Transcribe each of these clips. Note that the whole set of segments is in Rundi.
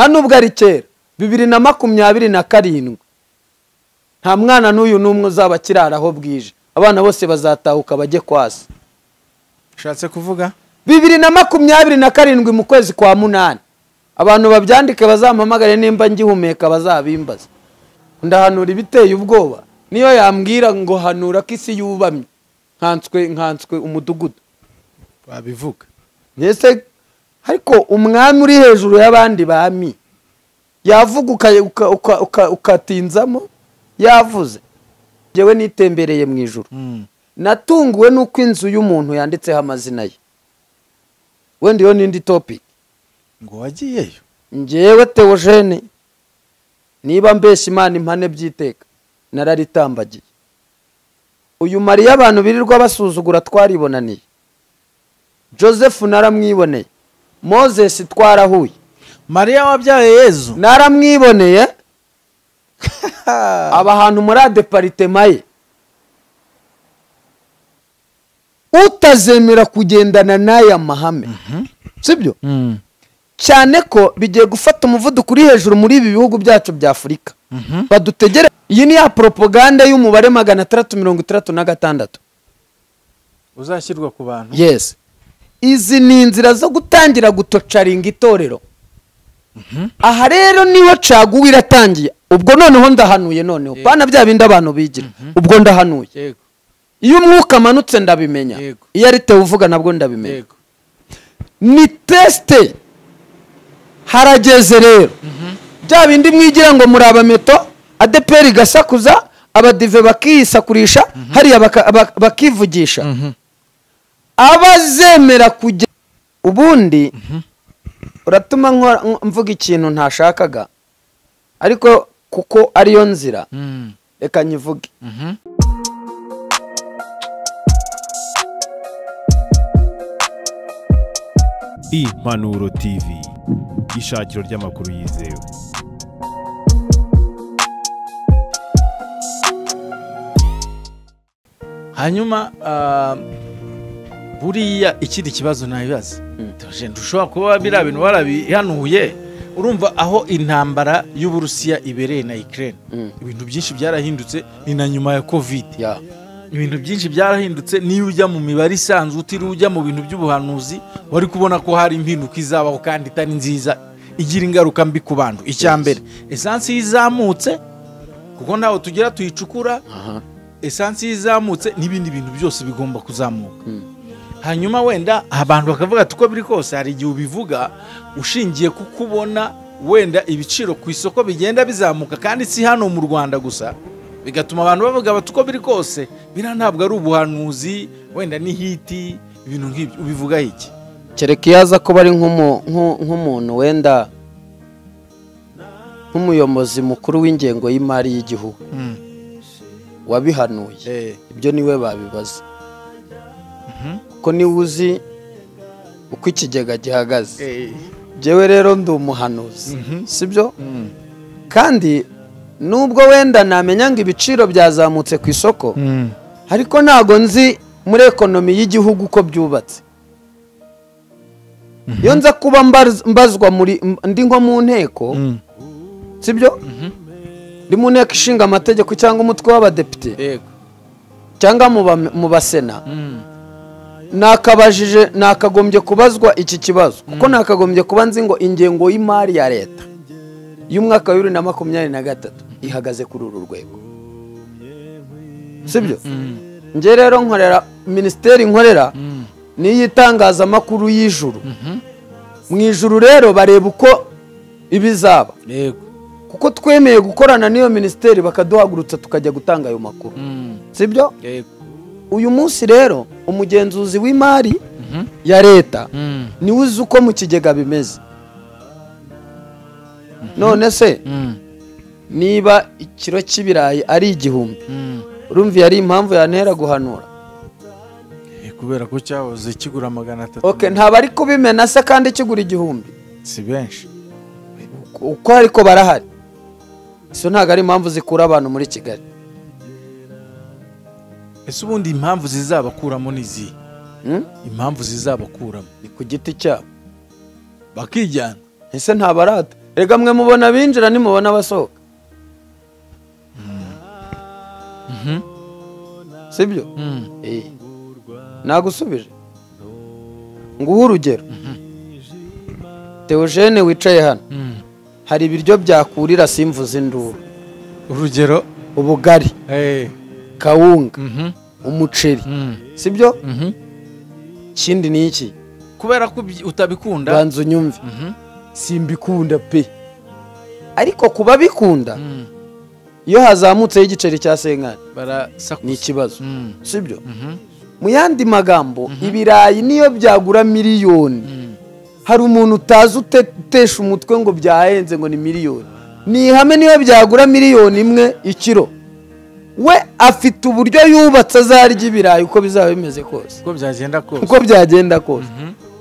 Nta nubwo ari kera, 2027 nta mwana n'uyu n'umwe uzaba akirara aho bwije. Abana bose bazatahuka bajye kwasa. Ushatse kuvuga 2027 mu kwezi kwa 8. Abantu babyandike bazampamagare, nimba ngihumeka bazabimbaza. Ndahanura ibiteye ubwoba. Niyo yambwira ngo hanura ko isi yubamye, nkanswe umudugudu. Wabivuga. Mbese ariko umwami uri hejuru y'abandi bami yavuga ukatinzamo yavuze. Njyewe nitembereye mu ijuru. Natunguwe nuko inzu y'umuntu yanditseho amazina ye. Wenda iyo n'indi topic. Ngo wagiyeyo? Njyewe Theogene, niba mbeshya Imana impane byiteka, nararitambagiye. Uyu Mariya abantu birirwa basuzugura twaribonaniye. Joseph naramwiboneye. Moses twarahuye. Mariya wabyaye Yezu naramwiboneye. Aba hantu muri département ye. Utazemera kugendana n'aya mahame, sibyo? Cyane ko bigiye gufata umuvuduko uri hejuru muri ibi bihugu byacu bya Afurika. Badutegere. Iyi ni ya propaganda y'umubare 666 uzashyirwa ku bantu. Yes. Izi ni inzira zo gutangira gutocaringa itorero. Aha rero niho caguwa iratangiye. Ubwo noneho ndahanuye noneho. Bana bya bindi abantu bigira. Ubwo ndahanuye. Iyo umwuka amanutse ndabimenya. Iyo ari Theo uvuga nabwo ndabimenya. Ni test. Harageze rero. Bya bindi mwigira ngo muri abameto, ADPR igasakuza, abadive bakisakurisha, hariya bakivugisha. Abazemera kujya ubundi uratuma mvuga ikintu ntashakaga, ariko kuko ariyo nzira reka nyivuge. Impanuro TV, ishakiro ry'amakuru yizewe. Hanyuma buriya ikindi kibazo nabibaza, ushobora kuba biriya bintu warabihanuye. Urumva aho intambara y'Uburusiya ibereye na Ukraine, ibintu byinshi byarahindutse. Ni na nyuma ya Covid, ibintu byinshi byarahindutse. Niyo ujya mu mibare isanzwe, utiriwe ujya mu bintu by'ubuhanuzi, wari kubona ko hari impinduka izabaho kandi itari nziza, igira ingaruka mbi ku bantu. Icya mbere, essence izamutse, kuko ntaho tugera tuyicukura. Essence izamutse n'ibindi bintu byose bigomba kuzamuka. Hanyuma wenda abantu bakavuga ati uko biri kose hari igihe ubivuga ushingiye ku kubona wenda ibiciro ku isoko bigenda bizamuka, kandi si hano mu Rwanda gusa, bigatuma abantu bavuga bati uko biri kose biriya ntabwo ari ubuhanuzi, wenda ni hiti, ibintu nk'ibyo. Ubivuga iki? Kereka iyo aza kuba ari nk'umuntu wenda nk'umuyobozi mukuru w'ingengo y'imari y'igihugu wabihanuye, ibyo niwe babibaza, kuko niwe uzi uko ikigega gihagaze. Jewe rero ndi umuhanuzi, sibyo? Kandi nubwo wenda namenya ngo ibiciro byazamutse ku isoko, ariko ntago nzi muri ekonomi y'igihugu uko byubatse. Iyo nza kuba mbazwa muri ndi nko mu nteko, sibyo? Ndi mu nteko ishinga amategeko cyangwa umutwe w'abadepite cyangwa mu basena, nakabajije, nakagombye kubazwa iki kibazo, kuko nakagombye kuba nzi ngo ingengo y'imari ya leta y'umwaka wa 2023 ihagaze kuri uru rwego, sibyo? Nje rero nkorera minisiteri, nkorera n'iyitangazamakuru y'ijuru. Mu ijuru rero bareba uko ibizaba, kuko twemeye gukorana n'iyo minisiteri bakaduhagurutsa tukajya gutanga ayo makuru, sibyo? Uyu munsi rero umugenzuzi w'imari ya leta niwe uzi uko mu kigega bimeze. None se niba ikiro cy'ibirayi ari 1000, urumva yari impamvu yantera guhanura? Kubera ko cyahoze kigura 300. Okay, ntaba ari kubimena se kandi kigura 1000? Si benshi uko ariko barahari. So ntago ari impamvu zikura abantu muri Kigali. Ese ubundi impamvu zizabakuramo nizi? Impamvu zizabakuramo ni ku giti cyabo bakijyana. Ese ntabarata. Rega mwe mubona abinjira nimubona abasohoka. Sibyo? Nagusubije. Nguhe urugero. Theogene wicaye hano. Hari ibiryo byakurira simvuze induru. Urugero ubugari. Kawunga. Umuceri. Sibyo? Ikindi ni iki? Kubera ko utabikunda. Banza unyumve. Simbikunda pe. Ariko kuba bikunda iyo hazamutseho igiceri cya senkani ni ikibazo. Sibyo? Mu yandi magambo ibirayi niyo byagura miliyoni, hari umuntu utazi utesha umutwe ngo byahenze ngo ni miliyoni. Ni ihame niyo byagura miliyoni imwe ikiro, we afite uburyo yubatse azarya ibirayi uko bizaba bimeze kose, uko byagenda kose, uko byagenda kose.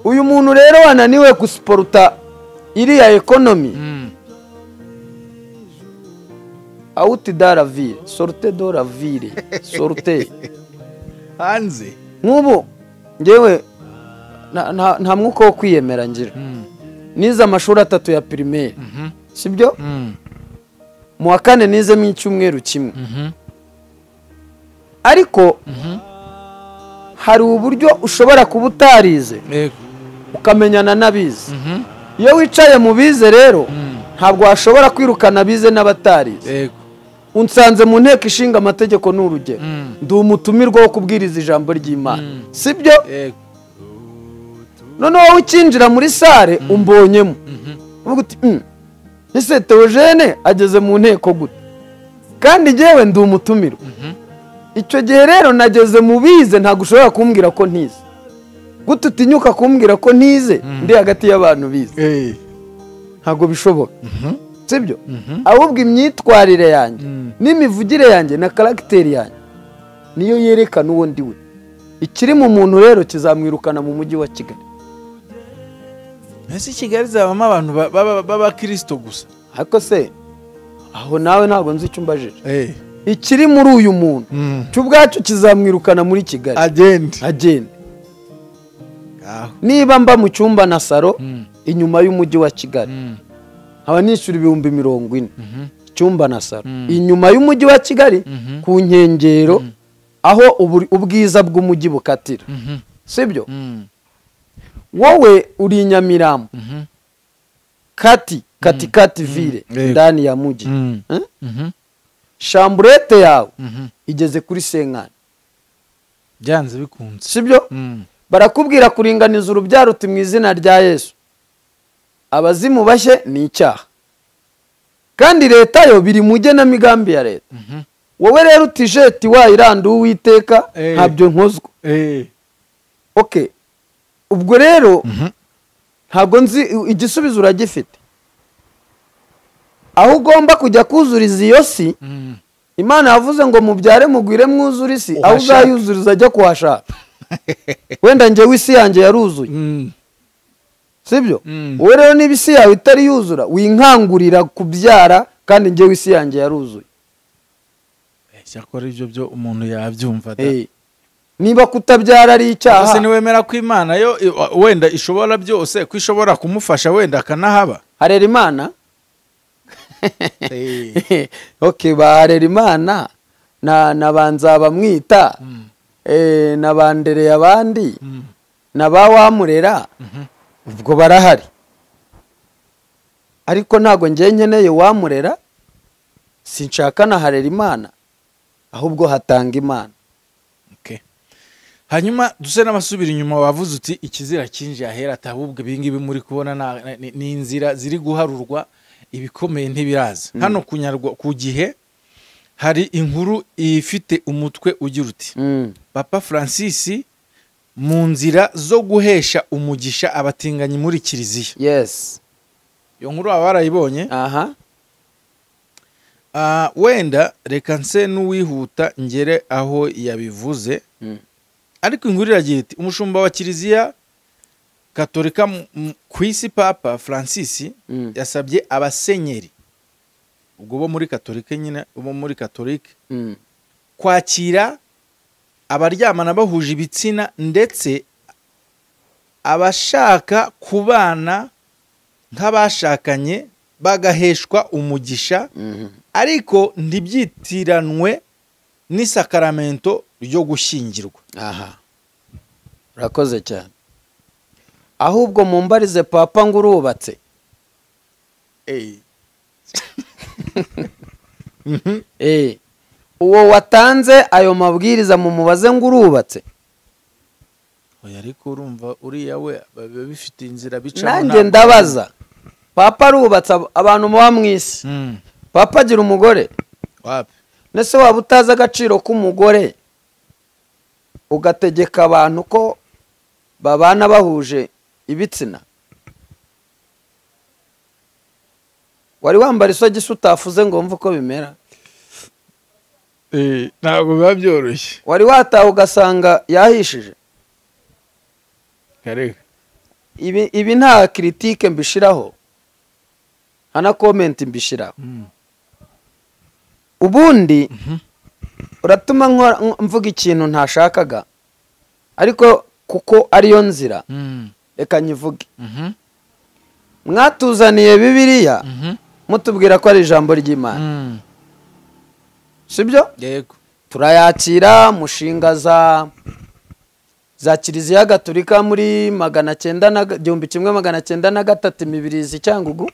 Uyu muntu rero wananiwe gusiporuta iriya ekonomi, out de la ville, sorte de la ville, sorte hanze. Nk'ubu ngewe nta mwuka wo kwiyemera ngira. Nize amashuri 3 ya primaire, sibyo? Mu wa kane nizemo icyumweru kimwe. Ariko hari uburyo ushobora kuba utarize ukamenyana n'abize. Iyo wicaye mu bize rero ntabwo washobora kwirukana abize n'abatarize. Unsanze mu nteko ishinga amategeko ni urugero, ndi umutumirwa wo kubwiriza ijambo ry'Imana, sibyo? Noneho wowe ukinjira muri sare umbonyemo uvuga uti ese Theogene ageze mu nteko gute kandi jyewe ndi umutumirwa? Icyo gihe rero nageze mu bize, ntabwo ushobora kumbwira ko ntize. Gute utinyuka kumbwira ko ntize ndi hagati y'abantu bize? Ntabwo bishoboka, sibyo? Ahubwo imyitwarire yanjye n'imivugire yanjye na karagiteri yanjye niyo yerekana uwo ndi we. Ikiri mu muntu rero kizamwirukana mu mujyi wa Kigali. Mbese Kigali zabamo abantu b'abakristo gusa? Ariko se aho nawe ntabwo nzi icyo umbajije. Ikiri muri uyu muntu cyo ubwacyo kizamwirukana muri Kigali, agende. Niba mba mu cyumba na saro inyuma y'umujyi wa Kigali, nkaba nishyura 40,000 icyumba na saro inyuma y'umujyi wa Kigali ku nkengero aho ubwiza bw'umujyi bukatira, sibyo? Wowe uri Nyamirambo kati kati kati ville ndani ya mujyi, chambrette yawe igeze kuri senkani, byanze bikunze, sibyo? Barakubwira kuringaniza urubyaro uti mu izina rya Yesu. Abazimu bashye ni icyaha, kandi leta yo biri mu igenamigambi ya leta. Wowe rero utijeti wayirandu Uwiteka ntabyo nkozwa. Okay, ubwo rero ntabwo nzi igisubizo uragifite. Aho ugomba kujya kuzuriza iyo si, Imana yavuze ngo mubyare mugwire mwuzure isi, aho uzayuzuriza ajya kuhashaka. Wenda njyewe isi yanjye yaruzuye, sibyo? Wowe rero niba isi yawe itari yuzura, winkangurira kubyara kandi njyewe isi yanjye yaruzuye. Cyakora ibyo byo umuntu yabyumva da. Niba kutabyara ari icyaha, ese niwemera ko Imana yo wenda ishobora byose, ko ishobora kumufasha wenda akanahaba? Harera Imana. Okay, baharera Imana na banza bamwita na bandereye abandi na ba wamurera, ubwo barahari. Ariko ntago ngiye nkeneye wamurera, sinshaka na harera Imana, ahubwo hatanga Imana. Okay. Hanyuma duse n'abasubira inyuma, wavuze uti ikizira kinje ahera atabubwe ibingibi muri kubona ni inzira ziri guharurwa, ibikomeye ntibiraza. Hano kunyarwa ku gihe hari inkuru ifite umutwe ugira uti Papa Francis mu nzira zo guhesha umugisha abatinganyi muri kiliziya. Yes. Iyo nkuru aba barayibonye. Aha. Wenda reka nse n'uwihuta ngere aho yabivuze. Ariko inkuru iragira iti umushumba wa kiliziya Katolika ku isi Papa Francis yasabye abasenyeri, ubwo bo muri Katolika nyine, bo muri Katolika, kwakira abaryamana bahuje ibitsina ndetse abashaka kubana nk'abashakanye Bagaheshwa umugisha, ariko ntibyitiranwe n'isakaramento ryo gushyingirwa. Aha, urakoze cyane. Ahubwo mumbarize papa ngo urubatse. Uwo watanze ayo mabwiriza mumubaze ngo urubatse. Oya, ariko urumva uriya we biba bifite inzira bicamo. Nanjye ndabaza, papa arubatse? Abantu muba mu isi, papa agira umugore? Wapi. Nese waba utazi agaciro k'umugore ugategeka abantu ko babana bahuje ibitsina? Wari wambara isogisi utafuze ngo wumve uko bimera? Ntabwo biba byoroshye. Wari wataha ugasanga yahishije? Kareka. Ibi nta critique mbishiraho, nta na comment mbishiraho. Ubundi uratuma mvuga ikintu ntashakaga, ariko kuko ariyo nzira reka nyivuge. Mwatuzaniye Bibiliya mutubwira ko ari ijambo ry'Imana, sibyo? Yego. Turayakira, mushinga za Kiliziya Gatolika muri 1903 Mibirizi Cyangugu.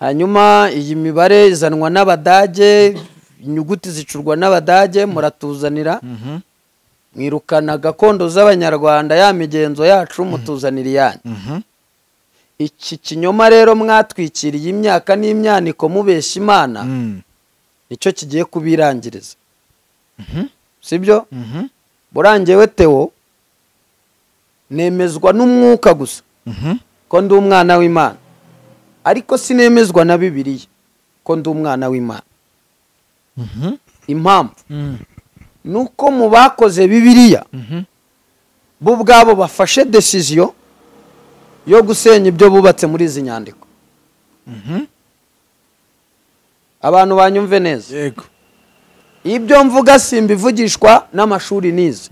Hanyuma iyi mibare izanwa n'Abadage, inyuguti zicurwa n'Abadage, muratuzanira, mwirukana gakondo z'Abanyarwanda, ya migenzo yacu, mutuzanira iyanyu. Iki kinyoma rero mwatwikiriye imyaka n'imyaniko mubeshya Imana, nicyo kigiye kubirangiriza, sibyo? Burangewe Theo nemezwa n'umwuka gusa ko ndi umwana w'Imana, ariko sinemezwa na Bibiliya ko ndi umwana w'Imana. Impamvu nuko mu bakoze Bibiliya bo ubwabo bafashe decision yo gusenya ibyo bubatse muri izi nyandiko. Abantu banyumve neza. Yego. Ibyo mvuga simbivugishwa n'amashuri nize,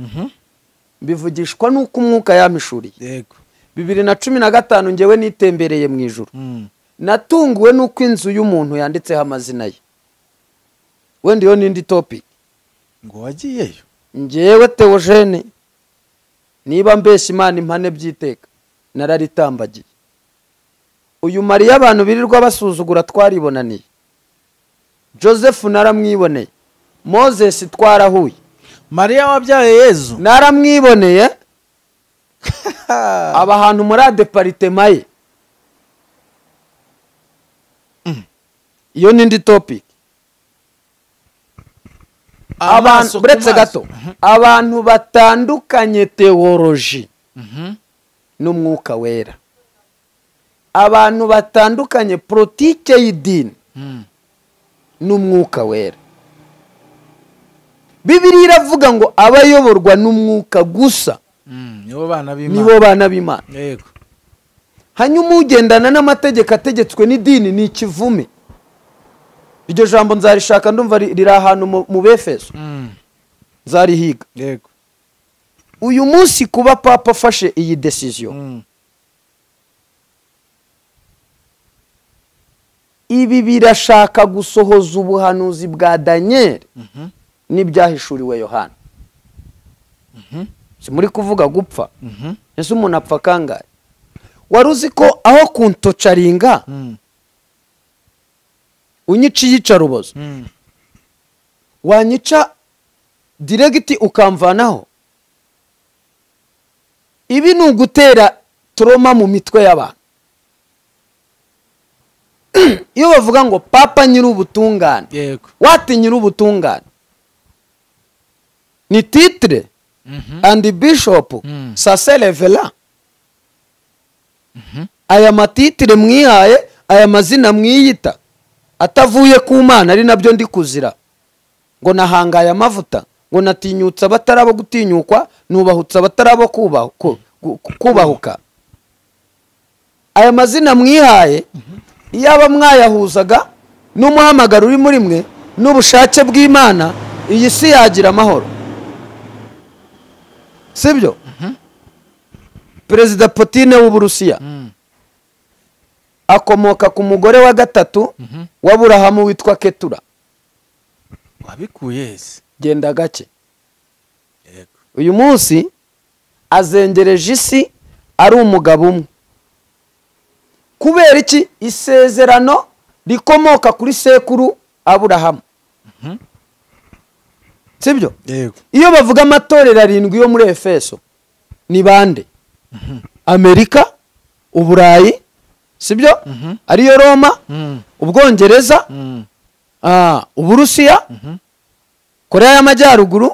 mbivugishwa n'uko umwuka yampishuriye. Yego. 2015 njyewe nitembereye mu ijuru, natunguwe n'uko inzu y'umuntu yanditseho amazina ye. Wenda iyo n'indi topic. Ngo wagiyeyo? Njyewe Theogene, niba mbeshya Imana impane byiteka, nararitambagiye. Uyu Mariya abantu birirwa basuzugura twaribonaniye, Joseph naramwiboneye, Moses twarahuye, Mariya wabyaye Yezu naramwiboneye, aba ahantu muri department ye. Iyo n'indi topic. Abantu buretse gato, abantu batandukanye theology n'umwuka wera, abantu batandukanye politike y'idini n'umwuka wera. Bibiliya iravuga ngo abayoborwa n'umwuka gusa nibo bana b'Imana, nibo bana b'Imana. Yego. Hanyuma ugendana n'amategeko ategetswe n'idini ni ikivume. Iryo jambo nzarishaka, ndumva riri ahantu mu Befeso, nzarihiga. Yego. Uyu munsi kuba papa afashe iyi decision, ibi birashaka gusohoza ubuhanuzi bwa Daniel n'ibyahishuriwe Yohana. Si muri kuvuga gupfa, ese umuntu apfa kangahe? Wari uzi ko aho kuntocaringa unyica iyicarubozo, wanyica diregiti ukamvanaho? Ibi ni ugutera trauma mu mitwe y'abantu. Iyo bavuga ngo papa nyir'ubutungane, Yego. wati nyir'ubutungane ni titre and bishop ça s'élève là. Aya matitire mwihaye, aya mazina mwiyita atavuye ku Mana, ari nabyo ndi kuzira ngo nahangaye amavuta, ngo natinyutsa abatarabo gutinyukwa, nubahutsa abatarabo kubahuka. Aya mazina mwihaye, iyaba mwayahuzaga n'umuhamagaro uri muri mwe n'ubushake bw'Imana, iyi si yagira amahoro, sibyo? Perezida Putin w'Uburusiya Akomoka ku mugore wa gatatu w'Aburahamu witwa Ketura. Wabikuye se? Genda gake. Yego. Uyu munsi azengereje isi ari umugabo umwe. Kubera iki? Isezerano rikomoka kuri sekuru Aburahamu. Sibyo? Yego. Iyo bavuga amatorero arindwi yo muri Efeso ni bande? Amerika, Uburayi, sibyo? Ariyo Roma, Ubwongereza, Uburusiya, Korea y'Amajyaruguru,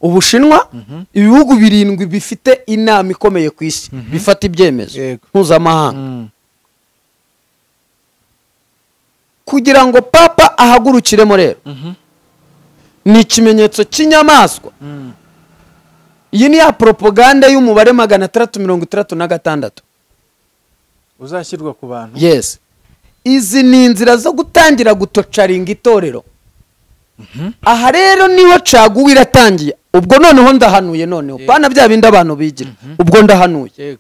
Ubushinwa, ibihugu birindwi bifite inama ikomeye ku isi, bifata ibyemezo mpuzamahanga. Kugira ngo Papa ahagurukiremo rero ni ikimenyetso cy'inyamaswa. Iyi ni ya propaganda y'umubare 666 uzashyirwa ku bantu. Yes. Izi ni inzira zo gutangira gutocaringa itorero. Aha rero niho caguwa iratangiye. Ubwo noneho ndahanuye noneho. Bana bya bindi abantu bigira. Ubwo ndahanuye.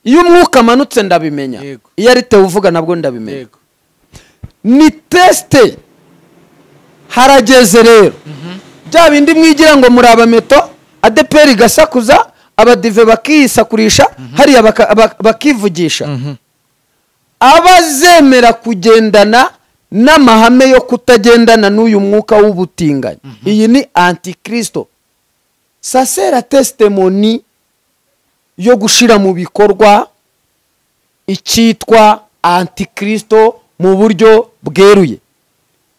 Iyo umwuka amanutse ndabimenya. Iyo ari te uvuga nabwo ndabimenya. Ni teste. Harageze rero. Bya bindi mwigira ngo muri abameto, ADPR gasakuza, abadive bakisakurisha, hariya bakivugisha. Abazemera kugendana n'amahame yo kutagendana n'uyu mwuka w'ubutinganyi. Iyi ni antikristo. Sasera testimony yo gushira mu bikorwa icyitwa antikristo mu buryo bweruye.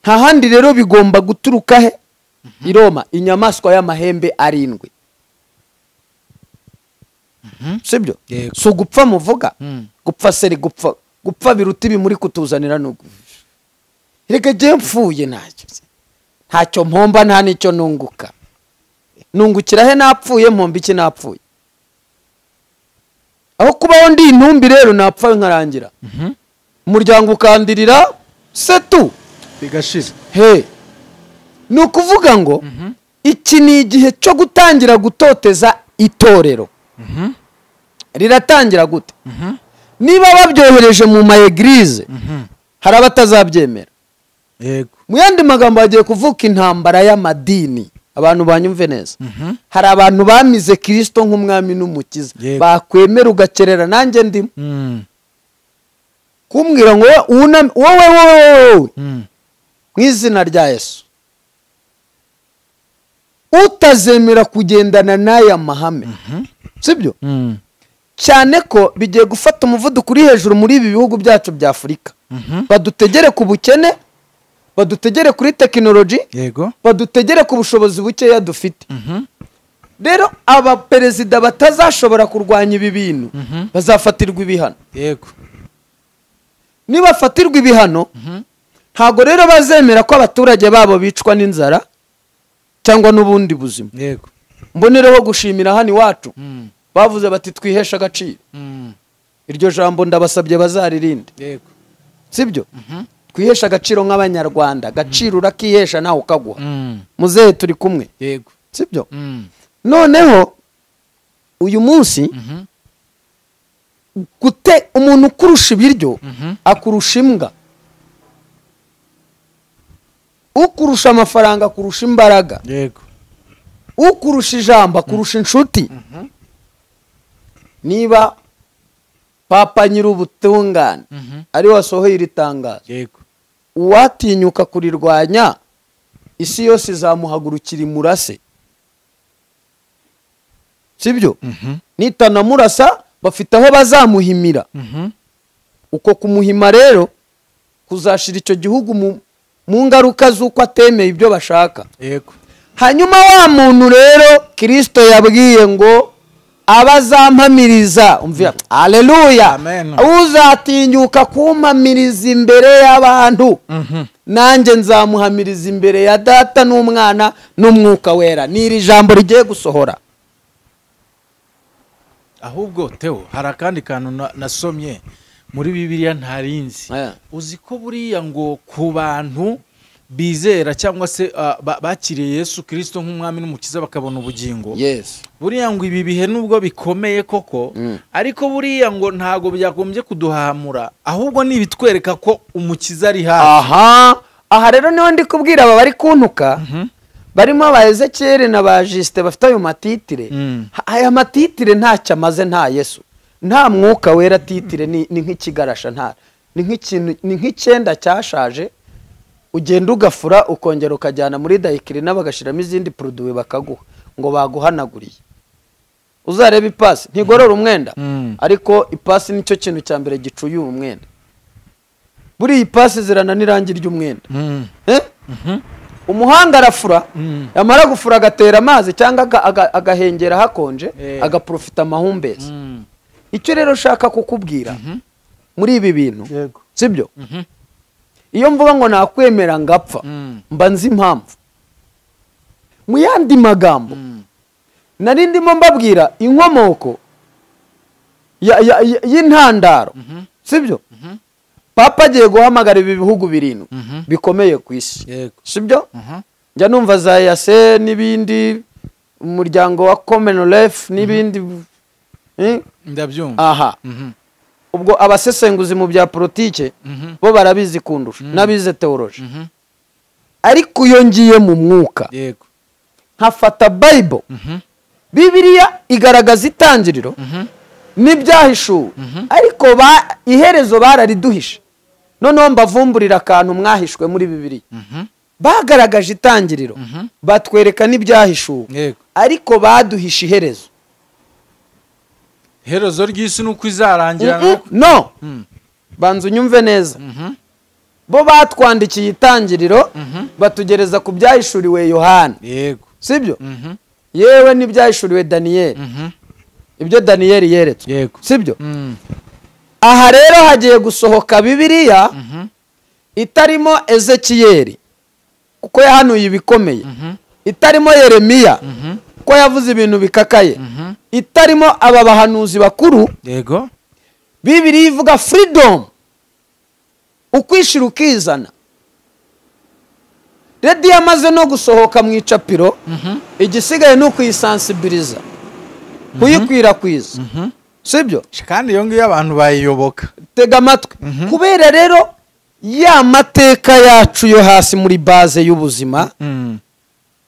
Nta handi rero bigomba guturuka he? I Roma, inyamaswa y'amahembe arindwi. Sibyo? So gupfa muvuga, gupfa seri gupfa, gupfa biruta ibi muri kutuzanira no. Reka je mfuye ntacyo. Ntacyo mpomba nta nicyo nunguka. Nungukira he napfuye, mpomba iki napfuye? Aho kubaho ndi intumbi rero napfa nkarangira. Umuryango ukandirira setu bigashira. He. Ni ukuvuga ngo iki ni igihe cyo gutangira gutoteza itorero. Riratangira gute? Niba babyohereje mu ma eglise hari abatazabyemera. Yego. Mu yandi magambo hagiye kuvuka intambara y'amadini. Abantu banyumve neza. Hari abantu bamize Kristo nk'umwami n'umukiza. Bakwemera ugakerera nanjye ndimo. Kumbwira ngo wowe wowe mu izina rya Yesu utazemera kugendana n'aya mahame. Sibyo? Cyane ko bigiye gufata umuvuduko uri hejuru muri ibi bihugu byacu bya Afurika. Badutegere ku bukene, badutegere kuri tekinoloji, badutegere ku bushobozi bukeya dufite. Rero abaperezida batazashobora kurwanya ibi bintu bazafatirwa ibihano. Yego. Nibafatirwa ibihano, ntago rero bazemera ko abaturage babo bicwa n'inzara cyangwa n'ubundi buzima. Yego. Mbonereho gushimira hano iwacu. Bavuze bati twihesha agaciro. Iryo jambo ndabasabye bazaririnde. Yego. Sibyo? Twihesha agaciro nk'abanyarwanda. Agaciro urakihesha nawe ukaguha. Muzehe turi kumwe. Yego. Sibyo? Noneho uyu munsi gute umuntu ukurusha ibiryo akurusha imbwa. Ukurusha amafaranga akurusha imbaraga. Yego. Ukurusha ijambo akurusha inshuti. Niba Papa nyir'ubutungane ari wasohoye iri tangazo, yego, uwatinyuka kurirwanya isi yose izamuhagurukira imurase. Sibyo? Nitanamurasa bafite aho bazamuhimira. Uko kumuhima rero kuzashira icyo gihugu mu ngaruka z'uko atemeye ibyo bashaka. Yego. Hanyuma wa muntu rero Kristo yabwiye ngo abazampamiriza, umvira, haleluya, uzatinyuka kumpamiriza imbere y'abantu, nanjye nzamuhamiriza imbere ya Data n'Umwana n'Umwuka Wera. Ni iri jambo rigiye gusohora. Ahubwo Theo, hari akandi kantu nasomye muri Bibiliya ntarinzi. Uzi ko buriya ngo ku bantu Bizera cyangwa se bakiriye Yesu Kristo nk'umwami n'umukiza bakabona ubugingo. Yes. Buriya ngo ibi bihe nubwo bikomeye koko, ariko buriya ngo ntago byagombye kuduhamura, ahubwo ni ibitwereka ko umukiza ari hafi. Aha, aha rero niho ndi kubwira aba bari kuntuka, barimo ba Ezekiel na ba Justin bafite ayo matitire. Aya matitire ntacyo amaze nta Yesu, nta mwuka wera. Titire ni nk'ikigarasha, nta ni nk'ikintu, ni nk'icyenda cyashaje, ugenda ugafura ukongera ukajyana muri dayikirina bagashiramo izindi produit bakaguha ngo baguhanaguriye. Uzareba ipasi ntigorora umwenda, ariko ipasi nicyo kintu cya mbere gicuye umwenda. Buriya ipasi zirana n'irangi ry'umwenda. Umuhanga arafura, yamara gufura agatera amazi cyangwa agahengera hakonje, agaprofita amahumbezi. Icyo rero ushaka kukubwira muri ibi bintu, sibyo? Iyo mvuga ngo nakwemera ngapfa, mba nzi impamvu. Mu yandi magambo, nari ndimo mbabwira inkomoko y'intandaro, sibyo? Papa agiye guhamagara ibi bihugu birindwi bikomeye ku isi, sibyo? Njya numva za EAC n'ibindi, umuryango wa Commonwealth n'ibindi. Ndabyumva. Aha. Ubwo abasesenguzi mu bya politike bo barabizi kundusha, n'abize theology. Ariko iyo ngiye mu mwuka, nkafata Bible, Bibiliya igaragaza itangiriro n'ibyahishuwe, ariko iherezo barariduhishe. Noneho mbavumburira akantu mwahishwe muri Bibiliya. Bagaragaje itangiriro, batwereka n'ibyahishuwe, ariko baduhishe iherezo. Iherezo ry'isi nuko izarangira. No. Banza unyumve neza. Bo batwandikiye itangiriro, batugereza ku byahishuriwe Yohana. Yego. Sibyo? Yewe n'ibyahishuriwe Daniel. Ibyo Daniel yeretswe. Yego. Sibyo? Aha rero hagiye gusohoka Bibiliya itarimo Ezekiel kuko yahanuye ibikomeye, itarimo Yeremiya kuko yavuze ibintu bikakaye, itarimo aba bahanuzi bakuru. Yego. Bibiliya ivuga freedom, ukwishira ukizana. Redi yamaze no gusohoka mu icapiro, igisigaye ni ukuyisensibiliza, kuyikwirakwiza. Sibyo? Kandi iyo ngiyo abantu bayiyoboka. Tega amatwi. Kubera rero ya mateka yacu yo hasi muri base y'ubuzima,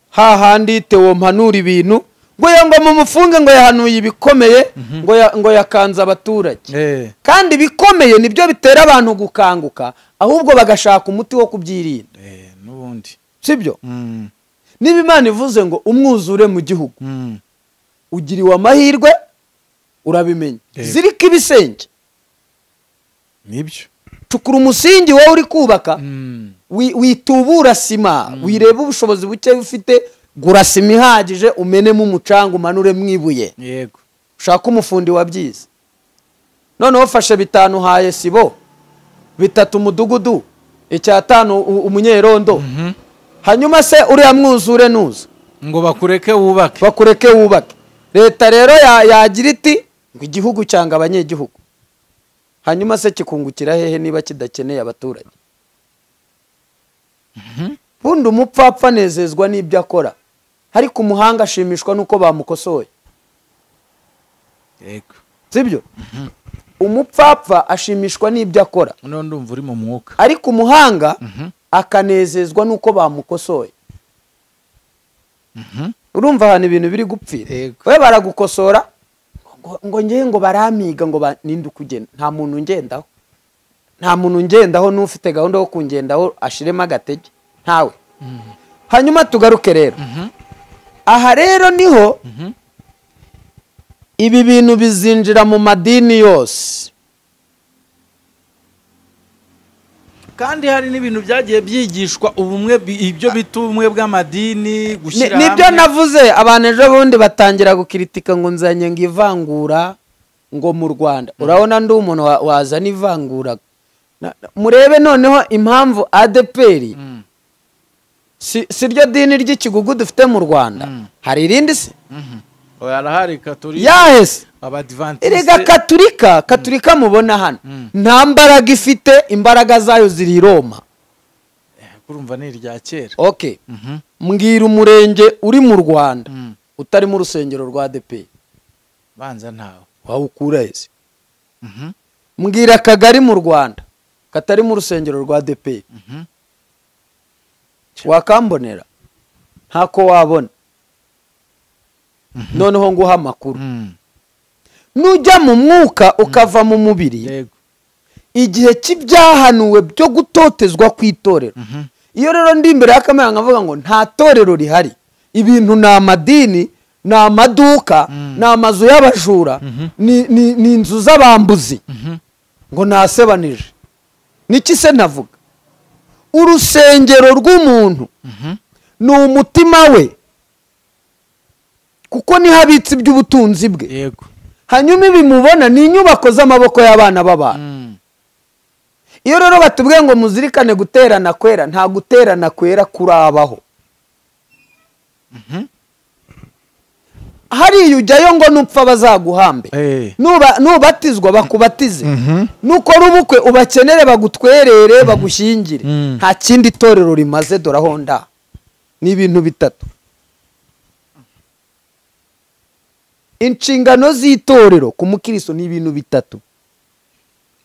hahandi Theo mpanura ibintu ngo ngo mumufunge ngo yahanuye ibikomeye, ngo yakanze abaturage. Kandi bikomeye nibyo bitera abantu gukanguka, ahubwo bagashaka umuti wo kubyirinda. N'ubundi. Sibyo? Niba Imana ivuze ngo umwuzure mu gihugu, ugiriwe amahirwe urabimenya. Zirika ibisenge. Nibyo. Cukura umusingi wowe uri kubaka, witubura sima, wireba ubushobozi buke ufite, gura sima ihagije, umenemo umucanga, umanure mwibuye. Yego. Ushaka umufundi wabyize. Noneho fashe 5 haye sibo, 3 umudugudu, 5 umunyerondo. Hanyuma se uriya mwuzure nuza ngo bakureke wubake. Bakureke wubake. Leta rero yagira iti ngo igihugu cyanga abanyegihugu. Hanyuma se kikungukira hehe niba kidakeneye abaturage? Bundi umupfapfa anezezwa n'ibyo akora, ariko umuhanga ashimishwa nuko bamukosoye. Yego. Sibyo? Umupfapfa ashimishwa n'ibyo akora, none ndumva uri mu mwuka, ariko umuhanga akanezezwa nuko bamukosoye. Urumva ahantu ibintu biri gupfira. We baragukosora ngo ngiye ngo baramiga ngo ninde ukugenda. Nta muntu ngendaho. Nta muntu ngendaho n'ufite gahunda yo kungendaho ashiremo agatege. Ntawe. Hanyuma tugaruke rero. Aha rero niho ibi bintu bizinjira mu madini yose. Kandi hari n'ibintu byagiye byigishwa ubumwe, ibyo bita ubumwe bw'amadini gushyira hamwe. Nibyo navuze, abantu ejo bundi batangira gukritika ngo nzanye ngo ivangura ngo mu Rwanda. Urabona ndi umuntu wazana ivangura. Murebe noneho impamvu ADPR si ryo dini ry'ikigugu dufite mu Rwanda. Hari irindi se? Oya, arahari Katolika. Yahese. Abadventiste. Erega Katolika mubona hano. Nta mbaraga ifite, imbaraga zayo ziri i Roma. Kurumva ni irya kera. Okay. Mbwira umurenge uri mu Rwanda utarimo urusengero rwa ADEPR. Banza ntawe. Wawukura ese? Mbwira akagari mu Rwanda katarimo urusengero rwa ADEPR. Wakambonera? Ntako wabona. Noneho nguha amakuru. Nujya mu mwuka ukava mu mubiri, igihe cy'ibyahanuwe byo gutotezwa kw'itorero. Iyo rero ndi imbere ya kamera nkavuga ngo nta torero rihari, ibintu ni amadini, ni amaduka, ni amazu y'abajura, ni inzu z'abambuzi, ngo nasebanije. Niki se navuga? Urusengero rw'umuntu ni umutima we, kuko niho abitse iby'ubutunzi bwe. Yego. Hanyuma ibimubona ni inyubako z'amaboko y'abana b'abantu. Iyo rero batubwiye ngo muzirikane guterana kwera, nta guterana kwera kurabaho. Hariya ujyayo ngo nupfa bazaguhambe, nubatizwa bakubatize, nukora ubukwe ubakenere bagutwerere bagushyingire. Nta kindi torero rimaze, dore aho nda ni ibintu bitatu. Inshingano z'itorero ku mukristo ni ibintu bitatu.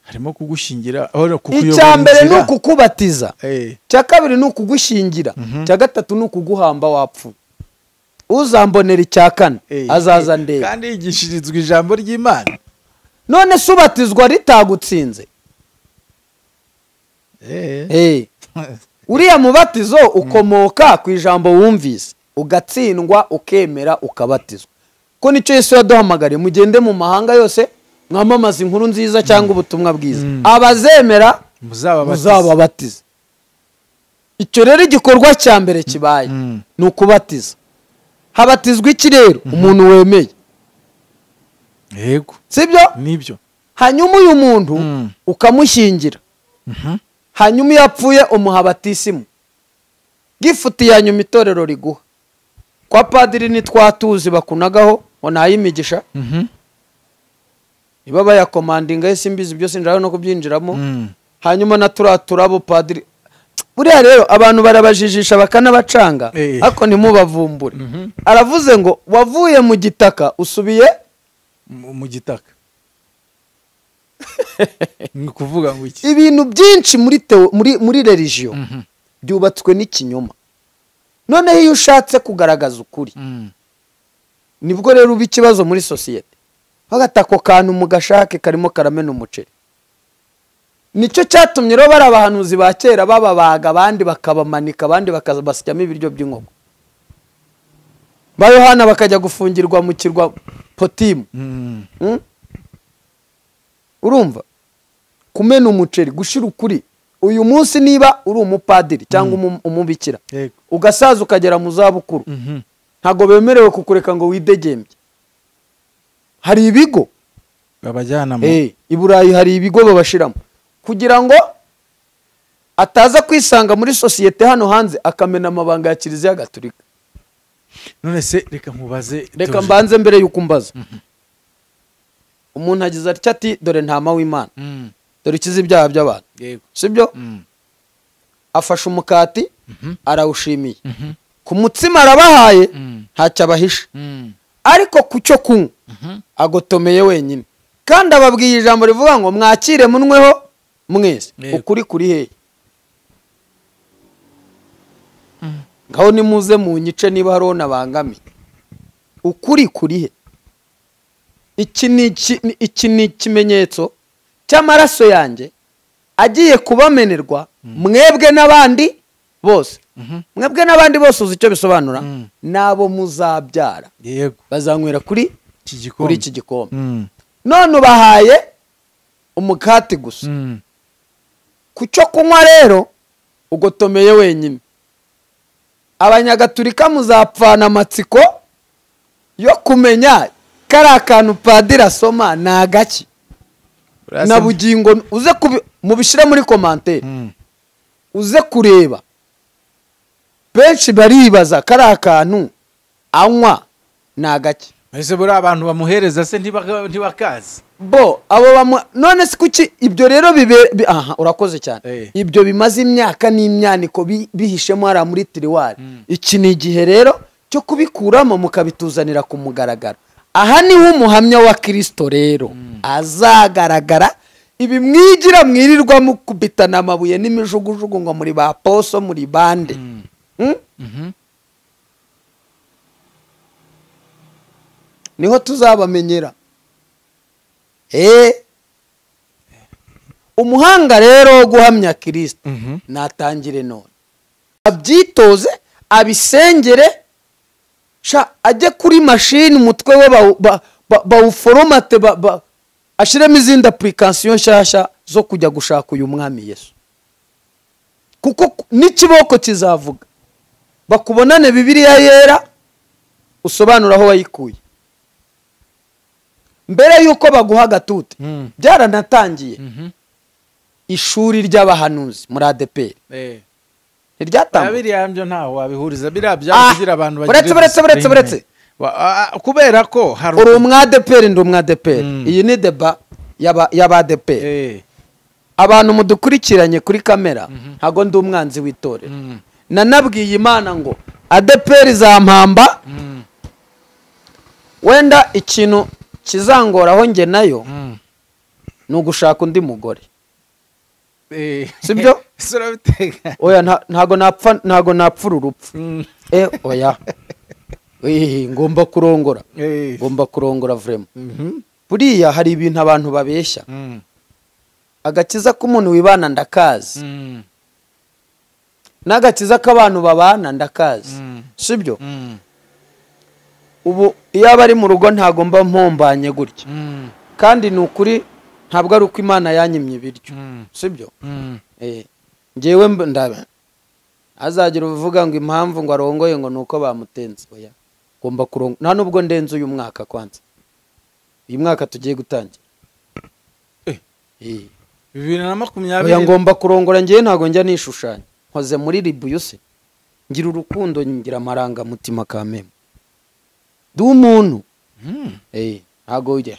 Harimo kugushingira, aho kukuyobora. Icya mbere ni ukukubatiza, icya kabiri ni ukugushingira, icya gatatu ni ukuguhamba wapfu. Uzambonera icya kane azaza ndeba. Kandi yigishirizwa ijambo ry'Imana. None se ubatizwa ritagutsinze? Uriya mubatizo ukomoka ku ijambo wumvise, ugatsindwa, ukemera, ukabatizwa. Ko nicyo Yesu yaduhamagariye, mugende mu mahanga yose mwamamaza inkuru nziza cyangwa ubutumwa bwiza, abazemera muzababatize. Icyo rero igikorwa cya mbere kibaye ni ukubatiza. Habatizwa iki rero? Umuntu wemeye. Yego. Sibyo? Nibyo. Hanyuma uyu muntu ukamushyingira. Hanyuma iyo apfuye umuha batisimu. Gifuti ya nyuma itorero riguha. Kwa padiri nitwatuzi bakunagaho ngo nayimigisha. Niba bayakomandinga ese imbizi byose njyaho no kubyinjiramo. Hanyuma na turaturabo padiri. Buriya rero abantu barabajijisha bakanabacanga, ariko ntimubavumbure. Aravuze ngo wavuye mu gitaka usubiye mu gitaka. Ni kuvuga ngo iki? Ibintu byinshi muri religion byubatswe n'ikinyoma. Noneho iyo ushatse kugaragaza ukuri, nibwo rero uba ikibazo muri sosiyete. Bagatako kantu mugashake karimo karamena umuceri. Nicyo cyatumye rero bari abahanuzi ba kera bababaga, abandi bakabamanika, abandi bakabasyamo ibiryo by'inkoko. Ba Yohana bakajya gufungirwa mu kirwa Potimu. Urumva? Kumena umuceri, gushira ukuri. Uyu munsi niba uri umupadiri cyangwa umubikira, ugasaza ukagera mu zabukuru, ntago bemerewe kukureka ngo widegembye. Hari ibigo babajyanamo. I Burayi hari ibigo babashiramo kugira ngo ataza kwisanga muri sosiyete hano hanze akamena amabanga ya Kiliziya Gatolika. None se reka nkubaze, reka mbanze mbere yuko umbaza. Umuntu agize atya ati dore ntama w'Imana, dore ikiza ibyaha by'abantu. Sibyo? Afashe umukati arawushimiye, ku mutsima arabahaye, ntacyo abahisha, ariko ku cyo kunywa agotomeye wenyine. Kandi ababwiye ijambo rivuga ngo mwakire munweho mwese. Ukuri kuri hehe? Ngaho nimuze mu nyice niba hariho nabangamiye. Ukuri kuri he? Iki ni ikimenyetso cy'amaraso yanjye agiye kubamenerwa mwebwe n'abandi bose. Mwebwe n'abandi bose, uzi icyo bisobanura? Nabo muzabyara. Yego. Bazanywera kuri iki gikombe. None ubahaye umukati gusa. Ku cyo kunywa rero ugotomeye wenyine. Abanyagatulika muzapfana amatsiko yo kumenya kari akantu padiri asoma ni agaki. Na bugingo uze mubishire muri commentaire. Uze kureba. Benshi baribaza kari akantu anywa ni agaki. Ese buri abantu bamuhereza se ntibakazi bo abo none se kuki ibyo rero aha urakoze cyane. Ibyo bimaze imyaka n'imyaniko bihishemo hariya muri tiriwari. Iki ni igihe rero cyo kubikuramo mukabituzanira ku mugaragaro. Aha niho umuhamya wa Kristo rero azagaragara. Ibi mwigira mwirirwa mukubitana amabuye n'imijugujugu ngo muri ba poso muri bande. Niho tuzabamenyera. Umuhanga rero guhamya Kristo natangire none, abyitoze, abisengere, ajye kuri mashini umutwe we bawuforomate, ashiremo izindi application nshyashya zo kujya gushaka uyu mwami Yesu, kuko n'ikiboko kizavuga. Bakubonane Bibiliya yera usobanura aho wayikuye mbere yuko baguha gatute. Byaranatangiye ishuri ry'abahanuzi muri ADEPR ntiryatangiye. Biriya byo ntaho wabihuriza, biriya byakugira abantu bagira buretse kubera ko hari uri umwadeperi ndi umwadeperi. Iyi ni deba y'abadeperi. Abantu mudukurikiranye kuri kamera, ntago ndi umwanzi w'itorero. Nanabwiye Imana ngo ADEPR zampamba, wenda ikintu kizangoraho nge nayo ni ugushaka undi mugore. Sibyo? Oya, ntago napfa, ntago napfura urupfu. Oya. Ngomba kurongora. Ngomba kurongora vraiment. Buriya hari ibintu abantu babeshya. Agakiza k'umuntu wibana ndakazi. N'agakiza k'abantu babana ndakazi. Sibyo? Ubu iyo abari mu rugo ntago mba mpombanye gutya. Kandi ni ukuri ntabwo ari uko Imana yanyimye ibiryo. Sibyo? Ngewe ndabe azagira uvuga ngo impamvu ngo arongoye ngo nuko bamutenze. Oya, ngomba kurongo nta nubwo ndenze uyu mwaka kwanza. Uyu mwaka tugiye gutangira. 2020. Oya, ngomba kurongora ngewe ntago njya nishushanya. Nkoze muri Libuyuse ngira urukundo, ngira amaranga mutima kameme. Du umuntu. Ntago ujye.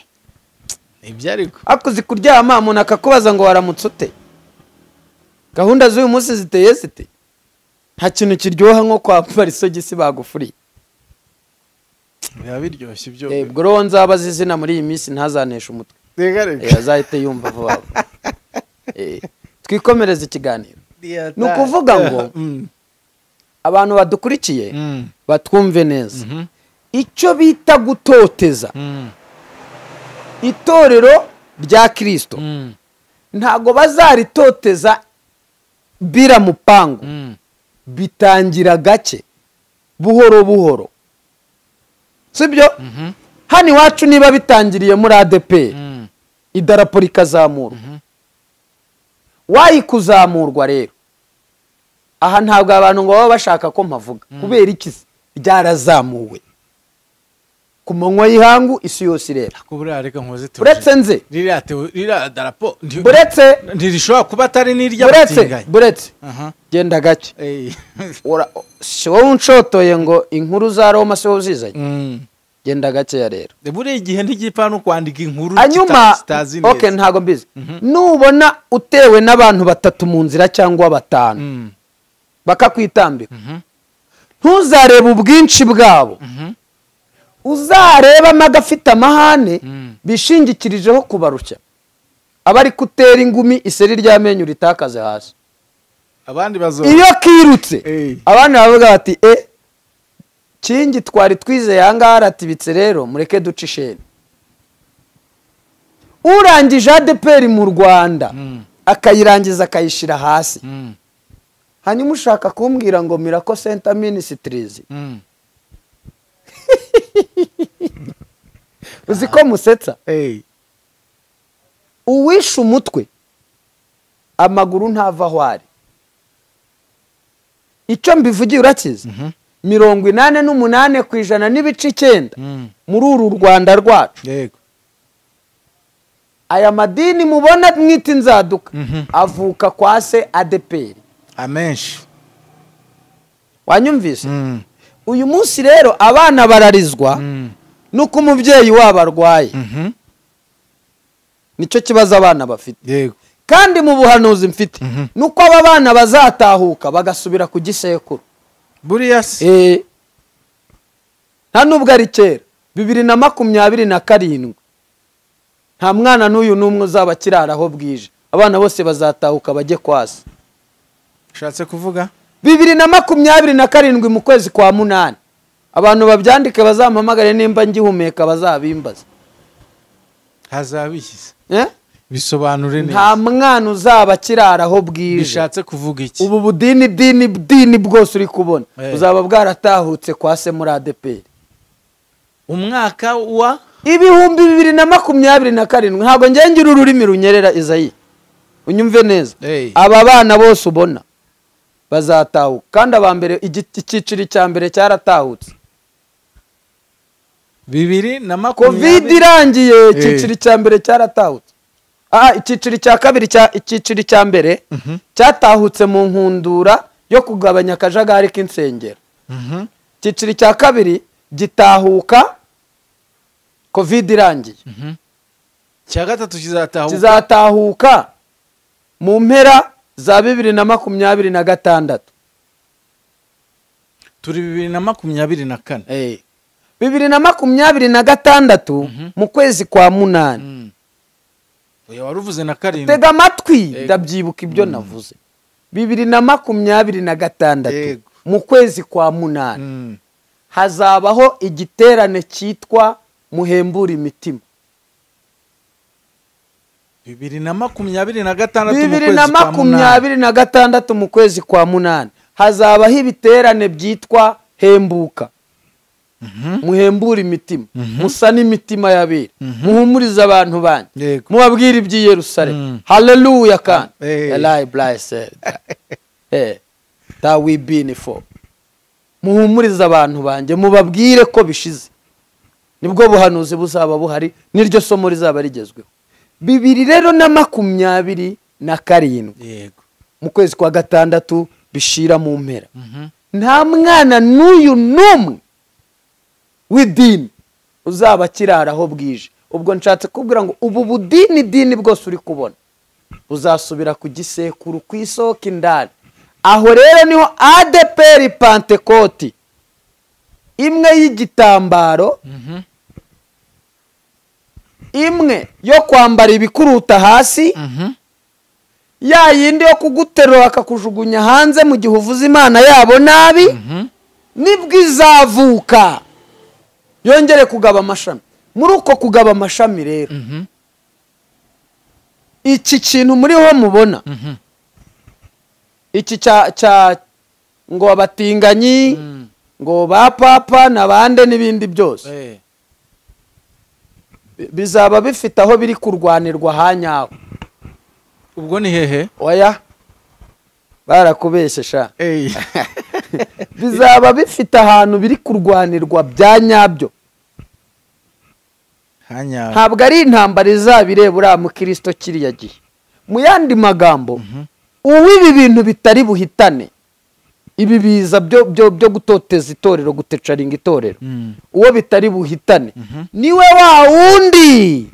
Ibyo ariko akuzi kuryama umuntu akakubaza ngo waramutse ute? Gahunda z'uyu munsi ziteye zite? Nta kintu kiryoha nko kwambara isogisi bagufuriye. Biba biryoshye ibyo. Ubwo rero nzabaza izina muri iyi minsi ntazanesha umutwe. Azahite yumva vuba. Twikomereze ikiganiro. Ni ukuvuga ngo abantu badukurikiye batwumve neza. Icyo bita gutoteza itorero rya Kristo ntago bazaritoteza bira mupangu. Bitangira gake buhoro buhoro. Sibyo? Hano iwacu niba bitangiriye muri ADEPR idarapo rikazamurwa. Wayikuzamurwa rero aha ntabwo abantu ngo baba bashaka ko mpavuga. Kubera iki? Ryarazamuwe ku manywa y'ihangu isi yose ireba. Uretse nze ririya darapo buretse ntirishobora kuba atari n'iry'abatinganyi. Buretse genda gake. Si wowe unshotoye ngo inkuru za Roma si wowe uzizanye. Genda gakeya rero. Buriya igihe ntigipfa no kwandika inkuru zitazi neza. Okay, ntago mbizi. Nubona utewe n'abantu batatu mu nzira cyangwa batanu bakakwitambika, ntuzarebe ubwinshi bwabo, uzareba amagafite amahane bishingikirijeho kubarushya. Abari kutera ingumi iseri ry'amenyo ritakaze hasi. Abandi bazo iyo kirutse abandi bavuga bati kingi twari twizeye ahangaha aratibitse rero mureke duce isheni. Urangije ADEPR mu Rwanda akayirangiza akayishira hasi. Hanyuma ushaka kumbwira ngo Miracle Center Ministries. Uzi ko musetsa? Uwishe umutwe amaguru ntava aho ari. Icyo mbivugiye urakizi? 88% n'ibice 9 muri uru Rwanda rwacu. Yego. Aya madini mubona mwita inzaduka avuka kwa se ADEPR. Amenshi. Wanyumvise? Uyu munsi rero abana bararizwa Nuko umubyeyi wabo arwaye. Nicyo kibazo abana bafite. Yego. Kandi mu buhanuzi mfite nuko aba bana bazatahuka bagasubira ku gisekuru. Buriya se nta nubwo ari kera 2027 nta mwana n'uyu n'umwe uzaba kiraraho bwije. Abana bose bazatahuka bajye kwasa. Ushatse kuvuga 2027 mu kwezi kwa 8. Abantu babyandike bazampamagare nimba ngihumeka bazabimbaza. Hazabishyize. Bisobanure neza. Nta mwana uzaba kiraraho bwije. Bishatse kuvuga iki? Ubu budini dini dini bwose uri kubona uzaba bwaratahutse kwa se muri ADPR. Umwaka wa 2027 ntabwo ngengira ururimi runyerera Izayi. Unyumve neza. Aba bana bose ubona bazatahuka kandi abambere icyiciro cya mbere cyaratahutse. 2020 Covid irangiye icyiciro cya mbere cyaratahutse. Icyiciro cya kabiri cya icyiciro cya mbere cyatahutse mu nkundura yo kugabanya akajagari k'insengero. Icyiciro cya kabiri gitahuka Covid irangiye. Cya gatatu kizatahuka mu mpera za 2026. Turi 2024. 2026 mu kwezi kwa 8. Oya waruvuze na karindwi. Tega amatwi ndabyibuka ibyo navuze. 2026 mu kwezi kwa 8 hazabaho igiterane cyitwa muhembura imitima. 2026 mu kwezi kwa 8 hazabaho ibiterane byitwa hembuka. Muhembura imitima, musa n'imitima y'abera, muhumuriza abantu banyu, mubabwira iby'i Yerusalemu. Haleluya kandi. Eli blessed. That we been for. Muhumuriza abantu banjye, mubabwire ko bishize. Nibwo buhanuzi buzaba buhari, niryo somo rizaba rigezweho. 2027. Yego. Mu kwezi kwa 6 bishira mu mpera. Nta mwana n'uyu n'umwe w'idini uzaba kiraraho bwije. Ubwo nshatse kubwira ngo ubu budini dini bwose uri kubona uzasubira ku gisekuru ku isoko indani. Aho rero niho ADPR Pentecote imwe y'igitambaro, imwe yo kwambara ibikuruta hasi, ya yindi yo kuguterura akakujugunya hanze mu gihe uvuze Imana yabo nabi, nibwo izavuka yongere kugaba amashami. Muri uko kugaba amashami rero, iki kintu muriho mubona, iki cya ngo abatinganyi, ngo ba papa nabande n'ibindi byose, bizaba bifite aho biri kurwanirwa hanyaho. Ubwo ni hehe? Oya barakubeshesha. Bizaba bifite ahantu biri kurwanirwa bya nyabyo. Ntabwo ari intambara izabireba uriya mukristo kiriya gihe. Mu yandi magambo, uw'ibi bintu bitari buhitane, ibi biza byo gutoteza itorero, gutecaringa itorero, uwo bitari buhitane niwe wa wundi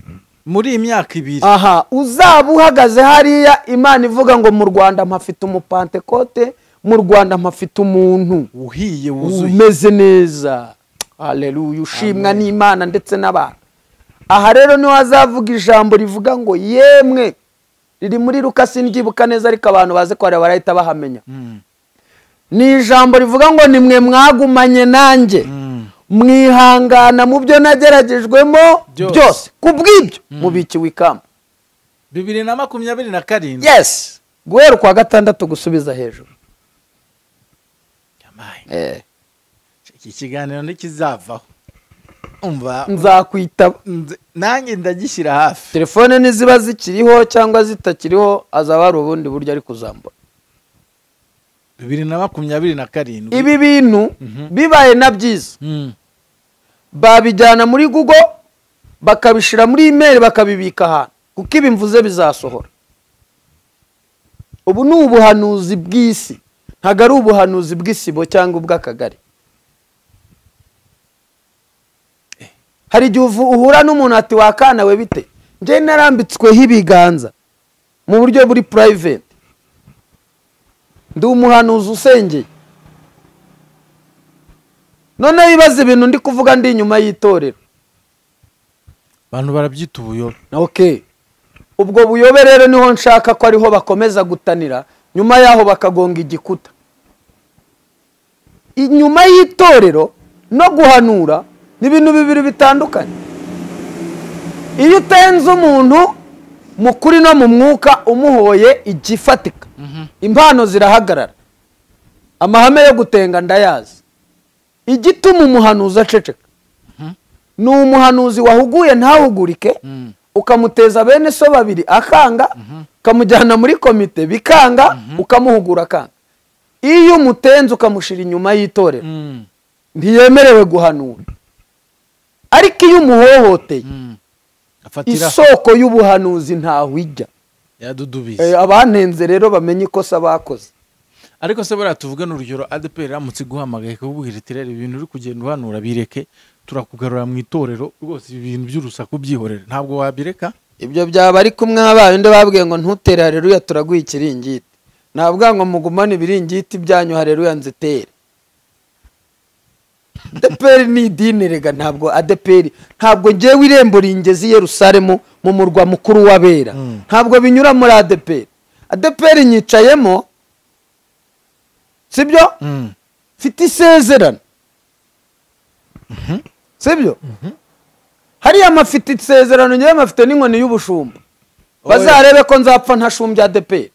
muri imyaka ibiri aha uzaba uhagaze hariya. Imana ivuga ngo mu Rwanda mpafite umupantekote, mu Rwanda mpafite umuntu uhiye wuzuye umeze neza. Haleluya, ushimwa n'Imana ndetse n'abantu. Aha rero niho azavuga ijambo rivuga ngo yemwe, riri muri Luka sindyibuka neza ariko abantu baze kwareba barahita bahamenya. Ni ijambo rivuga ngo nimwe mwagumanye nanjye, mwihangana mu byo nageragejwemo byose, kubw'ibyo mubikiwe ikamba. 2027. Yes, guhera kwa 6 gusubiza hejuru. Iki kiganiro ntikizavaho. Umva nzakwitaba nanjye ndagishyira hafi. Telefone niziba zikiriho cyangwa zitakiriho azaba ari ubundi buryo ari kuzambura. 2027. Ibi bintu bibaye na byiza, babijyana muri Google bakabishira muri email bakabibika ahantu, kuko ibi mvuze bizasohora. Ubu ni ubuhanuzi bw'isi, ntabwo ari ubuhanuzi bw'isibo cyangwa ubw'akagari. Hari igihe uhura n'umuntu ati wakana we bite, njye narambitsweho ibiganza mu buryo buri private, ndi umuhanuzi usengeye. None ibibazo ibintu ndi kuvuga ndi inyuma y'itorero, abantu barabyita ubuyobe. Okay, ubwo buyobe rero niho nshaka ko ariho bakomeza gutanira, nyuma yaho bakagonga igikuta. Inyuma y'itorero no guhanura ni ibintu bibiri bitandukanye. Iyo utenze umuntu mu kuri no mu mwuka umuhoye igifatika, impano zirahagarara. Amahame yo gutenga ndayazi. Igituma umuhanuzi aceceka ni umuhanuzi wahuguye ntahugurike, ukamuteza bene so babiri akanga, ukamujyana muri komite bikanga, ukamuhugura akanga. Iyo umutenze ukamushira inyuma y'itorero ntiyemerewe guhanura. Ariko iyo umuhohoteye, isoko y'ubuhanuzi ntaho ijya. Abantenze rero bamenye ikosa bakoze. Ariko se buriya tuvuge n'urugero, ADEPR iramutse iguhamagaye ikakubwira iti rero ibintu uri kugenda uhanura bireke, turakugarura mu itorero rwose, ibi bintu by'urusaku byihorere, ntabwo wabireka? Ibyo byaba ari kumwe n'abandi babwiye ngo ntutere haleluya turaguha ikiringiti. Nabwo ngo mugumane ibiringiti byanyu haleluya nzitere. ADEPR ni idini rega, ntabwo ADEPR, ntabwo ngewe irembo ringeze i Yerusalemu mu murwa mukuru w'abera, ntabwo binyura muri ADEPR. ADEPR nyicayemo, sibyo? Mfite isezerano, sibyo? Hariya mafite isezerano, ngewe mafite n'inkoni y'ubushumba. Bazarebe ko nzapfa ntashumbya ADEPR.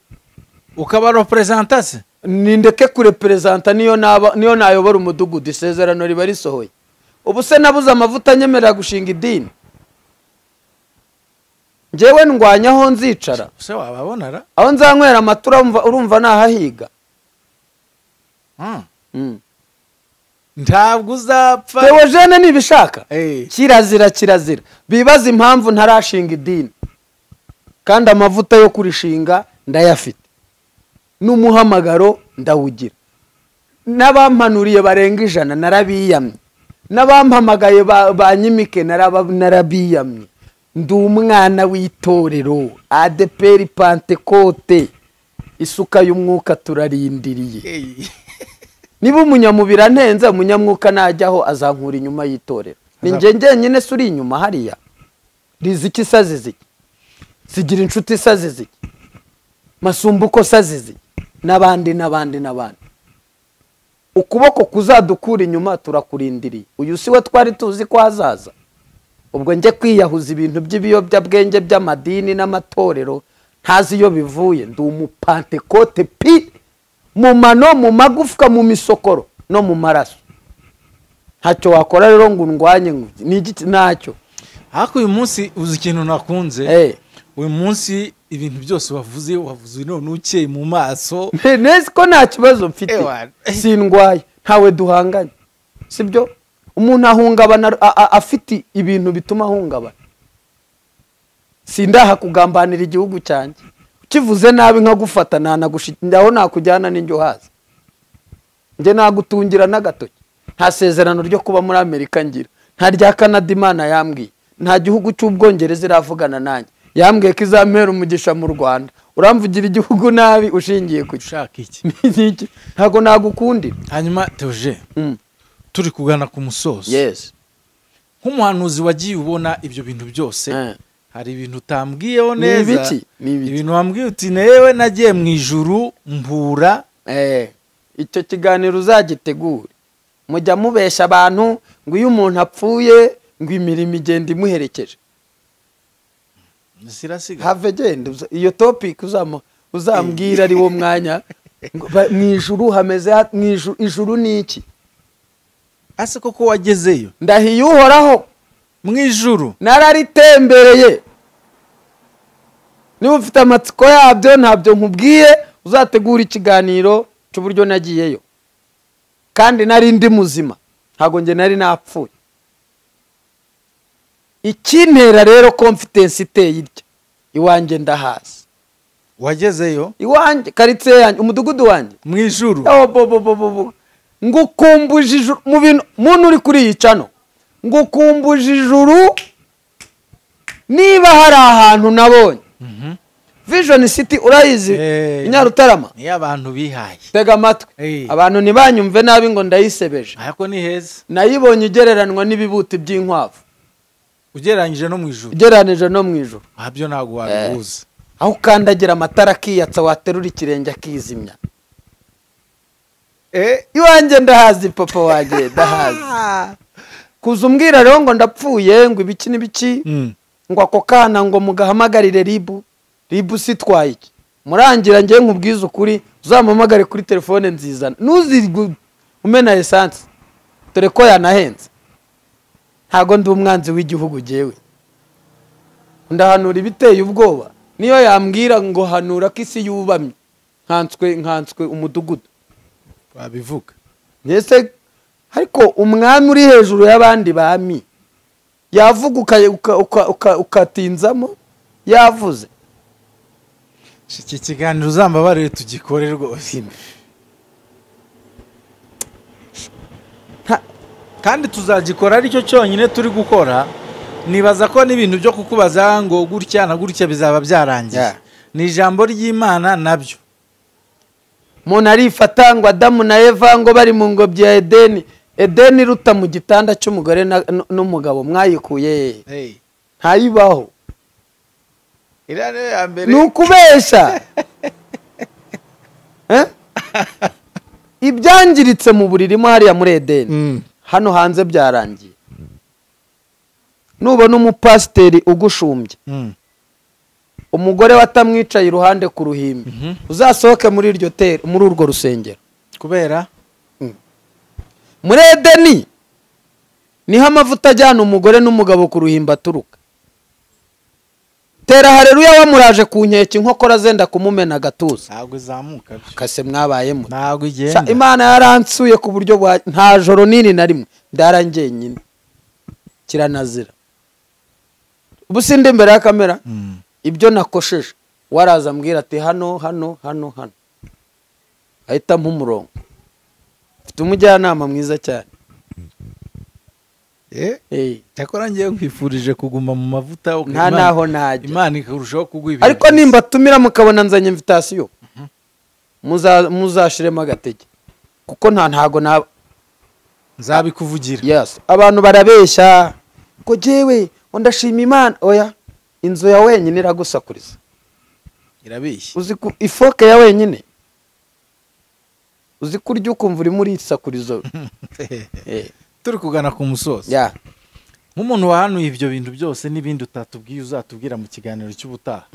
Ukaba representase? Nindeke kurepresenta, niyo naba niyo nayobora umudugudu, isezerano riba risohoye. Ubu se nabuze amavuta nyemerera gushinga idini? Njyewe ndwanya aho nzicara, se wababonara aho nzanywera amatura, urumva nahahiga. Ntabwo uzapfa. Theogene nibishaka kirazira kirazira. Bibaza impamvu ntarashinga idini kandi amavuta yo kurishinga ndayafite, n'umuhamagaro ndawugira, n'abampanuriye barenga 100 narabiyamye, n'abampamagaye banyimike narabiyamye. Ndi umwana w'itorero ADEPR Pentecote, isuka y'umwuka turarindiriye. Niba umunyamubiri antenze, umunyamwuka najyaho azankura inyuma y'itorero. Ni njye njyenyine se uri inyuma hariya? Riziki saziziki, sigira inshuti saziziki, Masumbuko saziziki, n'abandi n'abandi n'abandi. Ukuboko kuzadukura inyuma turakurindiriye. Uyu si we twari tuzi ko azaza. Ubwo njye kwiyahuza ibintu by'ibiyobyabwenge by'amadini n'amatorero ntazi iyo bivuye. Ndi umupantekote pi, mu mano, mu magufwa, mu misokoro no mu maraso. Ntacyo wakora rero ngo undwanye, ni igiki? Ntacyo. Ariko uyu munsi uzi ikintu nakunze? Uyu munsi ibintu byose wavuze wavuze none ukeye mu maso. Nezi ko nta kibazo mfite, sindwaye, ntawe duhanganye, sibyo? Umuntu ahungabana afite ibintu bituma ahungabana. Sindaha kugambanira igihugu cyanjye. Ukivuze nabi nkagufata nanagushiraho nakujyana n'injyo haza. Nje nagutungira n'agatoki. Nta sezerano ryo kuba muri Amerika ngira, nta rya Canada Imana yambwiye, nta gihugu cy'Ubwongereza iravugana nanjye. Yambwiye ko izampera umugisha mu Rwanda. Uramvugira igihugu nabi ushingiye ku ushaka iki? Ntago nagukundira. Hanyuma Theogene, turi kugana ku musozo. Yes. Nk'umuhanuzi wagiye ubona ibyo bintu byose, hari ibintu utambwiyeho neza. Ibintu wambwiye uti newe nagiye mu ijuru mpura. Icyo kiganiro uzagitegure. Mujya mubesha abantu ngo iyo umuntu apfuye ngo imirimo igenda imuherekeje. Have genda iyo topic uzambwira ari wo mwanya. Mu ijuru hameze, mu ijuru ni iki? Ase koko wagezeyo? Ndahiye Uhoraho mu ijuru nararitembereye. Niba ufite amatsiko yabyo ntabyo nkubwiye, uzategura ikiganiro cy'uburyo nagiyeyo. Kandi nari ndi muzima, ntago nge nari napfuye. Ikintera rero confidence iteye irya, iwanjye ndahazi. Wagezeyo? Iwanjye, quartier yanjye, umudugudu wanjye mu ijuru. Ngukumbuje ijuru mu bintu. Muntu uri kuri iyi channel, Ngo kumbuje ijuru niba hari ahantu nabonye. Vision City urayizi Inyarutarama ni abantu bihaye. Tega amatwi. Abantu ntibanyumve nabi ngo ndayisebeje. Ariko ni heza. Nayibonye igereranwa n'ibibuti by'inkwavu. Ugereranyije no mu ijuru. Ugereranije no mu ijuru. Abyo ntago wabihuza. Aho ukandagira amatara akiyatsa waterura ikirenge akizimya. Iwanjye ndahazi papa wanjye ndahazi. Kuza umbwira rero ngo ndapfuye ngo ibiki n'ibiki ngo ako kana ngo mugahamagarire ribu. Ribu sitwaye iki? Murangira ngiye nkubwiza ukuri uzampamagare kuri telefone nzizana. Ntuzirwe umena essence. Dore ko yanahenze. Ntago ndi umwanzi w'igihugu jewe. Ndahanura ibiteye ubwoba. Niyo yambwira ngo hanura ko isi yubamye. Nkanswe umudugudu. Babivuga. Nese ariko umwami uri hejuru y'abandi bami yavuga ukatinzamo yavuze. Iki kiganiro uzambabarire tugikore rwose. Kandi tuzagikora aricyo cyonyine turi gukora. Nibaza ko n'ibintu byo kukubaza ngo gutya na gutya bizaba byarangiye. Ni ijambo ry'Imana nabyo. Umuntu arifata ngo Adamu na Eva ngo bari mu ngobyi ya Edeni. Edeni iruta mu gitanda cy'umugore n'umugabo mwayikuye. Ntayibaho. Ni ukubesha. Ibyangiritse mu buriri mo hariya muri Edeni. Hano hanze byarangiye. Nubona umupasiteri ugushumbye. Umugore watamwicaye iruhande ku ruhimbi. Uzasohoke muri iryo teri muri urwo rusengero. Kubera muri Edeni niho amavuta ajyana umugore n'umugabo ku ruhimbi aturuka. Tera haleluya wamuraje ku nkeke inkokora zenda kumumena agatuza. Ntabwo izamuka. Kase mwabayemo. Ntabwo igenda. Imana yaransuye ku buryo bwa nta joro nini na rimwe ndarangiye nyine. Kiranazira. Ubu sindi imbere ya kamera. Ibyo nakosheje waraza ambwira ati hano hano hano hano. Ahita mpumurongo. Mfite umujyanama mwiza cyane. Cyakora ngiye nkwifurije kuguma mu mavuta nta naho najya. Imana ikarushaho kuguha ibintu. Ariko nimba tumira mukabona nzanye invitation muzashiremo agatege. Kuko ntago na nzabikuvugira. Yes, abantu barabeshya ko jewe ndashima Imana. Oya, inzu ya wenyine iragusakuriza. Irabeshya. Uzi ku ifoke ya wenyine. Uzi kurya ukumva uri muri isakurizo. Turi kugana ku musozo. Nk'umuntu wahanuye ibyo bintu byose n'ibindi utatubwiye uzatubwira mu kiganiro cy'ubutaha.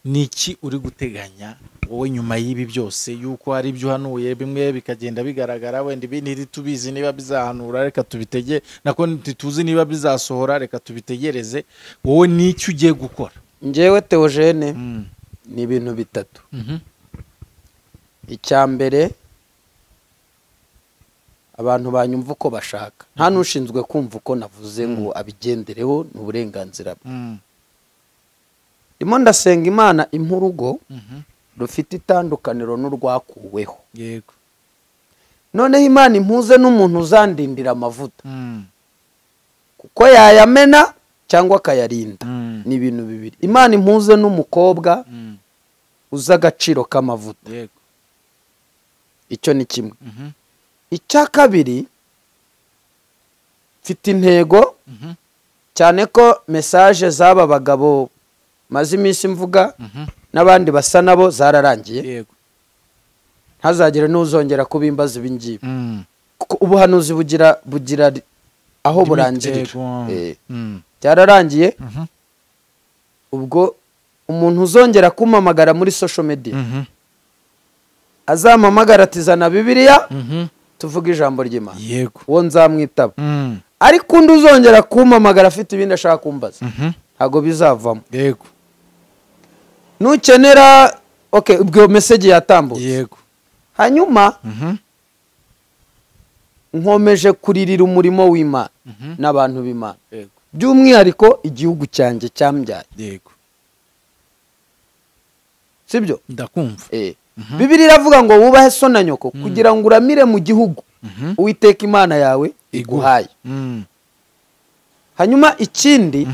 Niki uri guteganya wowe nyuma y'ibi byose yuko hari ibyo uhanuye bimwe bikagenda bigaragara wenda ibindi ntitubizi niba bizahanura reka tubitege nako ntituzi niba bizasohora reka tubitegereze wowe niki ugiye gukora? Njyewe Theogene ni ibintu bitatu. Icya mbere abantu banyumva uko bashaka. Nta nushinzwe kumva uko navuze ngo abigendereho n'uburenganzira bwe. Ndimo ndasenga Imana impurugo rufite itandukaniro n'urwakuweho. Yego. Noneho Imana impuze n'umuntu uzandindira amavuta. Kuko yayamena cyangwa akayarinda. Ni ibintu bibiri. Imana impuze n'umukobwa uza agaciro k'amavuta. Yego. Icyo ni kimwe. Icya kabiri mfite intego cyane ko message z'aba bagabo maze iminsi mvuga n'abandi basa nabo zararangiye. Yego. Ntazagire n'uzongera kubimbaza ibingibi. Kuko ubuhanuzi bugira aho burangirira. Byararangiye. Ubwo umuntu uzongera kumamagara muri social media azampamagara atizana Bibiliya tuvuga ijambo ry'Imana. Yego. Uwo nzamwitaba. Ariko undi uzongera kumamagara afite ibindi ashaka kumbaza ntago bizavamo. Yego. Nukenera okay ubwo message yatambutse. Yego. Hanyuma nkomeje kuririra umurimo w'Imana n'abantu b'Imana. Yego. By'umwihariko igihugu cyanjye cyambyaye. Yego. Sibyo? Ndakumva. Bibiliya iravuga ngo wubahe so na nyoko kugira ngo uramire mu gihugu Uwiteka Imana yawe iguhaye. Hanyuma ikindi,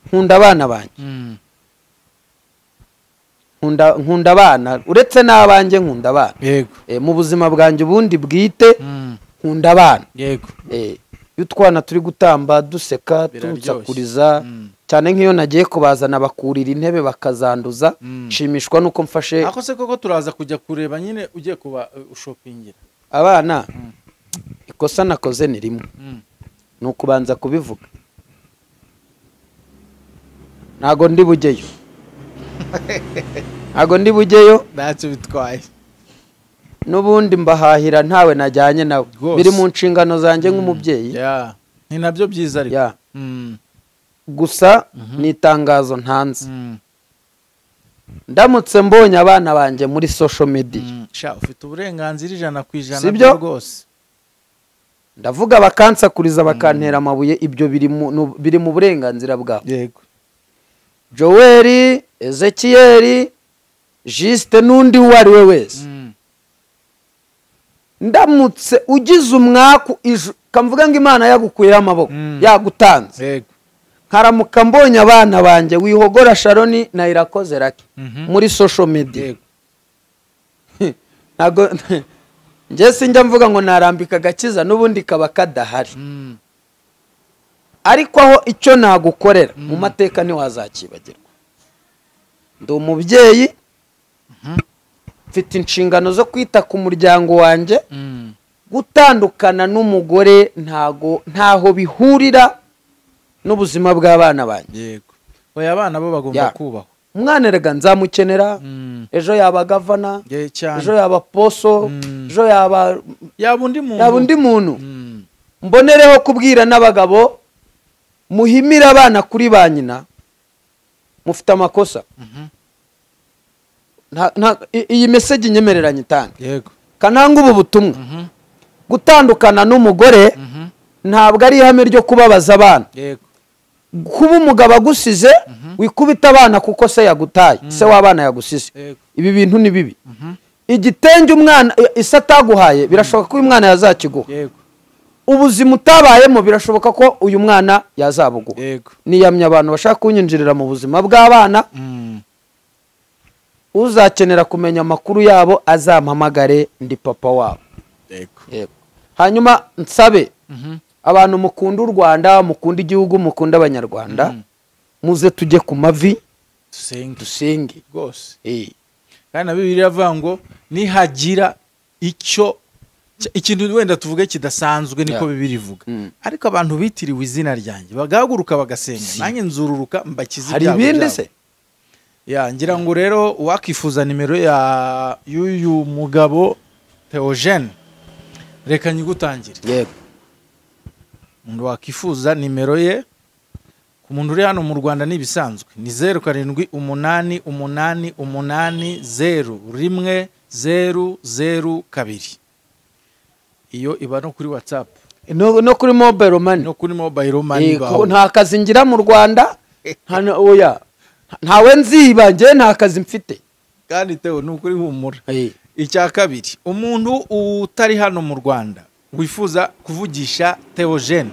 nkunda abana banjye. Nkunda abana, uretse n'abanjye nkunda abana. Yego. Mu buzima bwanjye ubundi bwite nkunda abana. Yego. Iyo utwana turi gutamba duseka tunsakuriza, cyane nk'iyo nagiye kubazana bakurira intebe bakazanduza, nshimishwa nuko mfashe. Ako se koko turaza kujya kureba nyine ugiye kuba ushopingira abana. Ikosa nakoze ni rimwe, ni ukubanza kubivuga. Ntago ndi bugeyo, ntago ndi bugeyo, ntacyo bitwaye. N'ubundi mbahahira ntawe najyanye nawe, biri mu nshingano zanjye nk'umubyeyi. Ni nabyo byiza ariko. Gusa ni itangazo ntanze, ndamutse mbonye abana banjye muri social media, sha ufite uburenganzira 100% rwose. Ndavuga bakansakuriza bakantera amabuye, ibyo biri mu burenganzira bwabo. Yego. Joel, Ezekiel, Juste n'undi uwo ari we wese, ndamutse ugize umwaku, kamvuga ngo Imana yagukuyeho amaboko, yagutanze, nkaramuka mbonye abana banjye Wihogora Sharoni na Irakoze Raki muri social media, ntago njye sinjya mvuga ngo narambika agakiza n'ubundi kaba kadahari. Ariko aho icyo nagukorera mu mateka ntiwazakibagirwa. Ndi umubyeyi, mfite inshingano zo kwita ku muryango wanjye. Gutandukana n'umugore ntago ntaho bihurira n'ubuzima bw'abana banjye. Yego. Oya, abana bo bagomba kubahwa. Umwana erega nzamukenera, ejo yaba gavana, ejo yaba poso, ejo yaba undi muntu. Mbonereho kubwira n'abagabo, muhimira abana kuri ba nyina, mufite amakosa. Iyi message inyemereranye itanga. Yego. Kananga ubu butumwa. Gutandukana n'umugore ntabwo ari ihame ryo kubabaza abana. Yego. Kuba umugabo agusize wikubita abana kuko se yagutaye, se w'abana yagusize. Ibi bintu ni bibi. Igitenge umwana ise ataguhaye birashoboka ko uyu mwana yazakiguha. Yego. Ubuzima utabayemo birashoboka ko uyu mwana yazabuguha. Yego. Niyamye abantu bashaka kunyinjirira mu buzima bw'abana, uzakenera kumenya amakuru yabo azampamagare, ndi papa wabo. Yego. Hanyuma nsabe abantu mukunda u Rwanda, mukunda igihugu, mukunda abanyarwanda, muze tujye ku mavi dusenge rwose. Kandi na Bibiliya iravuga ngo nihagira icyo ikintu wenda tuvuge kidasanzwe, niko Bibiliya ivuga, ariko abantu bitiriwe izina ryanjye bagahaguruka bagasenga, nanjye nzururuka mbakize ibyago byabo. Hari ibindi se? Ya, ngira ngo rero uwakifuza nimero ya y'uyu mugabo Theogene, reka nyigutangire. Yego. Umuntu wakifuza nimero ye, ku muntu uri hano mu Rwanda nibisanzwe, ni 0 7 8 8 8 0 1 0 0 2. Iyo iba no kuri WhatsApp, no kuri mobile money, no kuri mobile money. Nta kazi ngira mu Rwanda, oya, ntawe nziba nge, nta kazi mfite. Kandi Theo ni ukuri humura. Icya kabiri, umuntu utari hano mu Rwanda wifuza kuvugisha Theogene,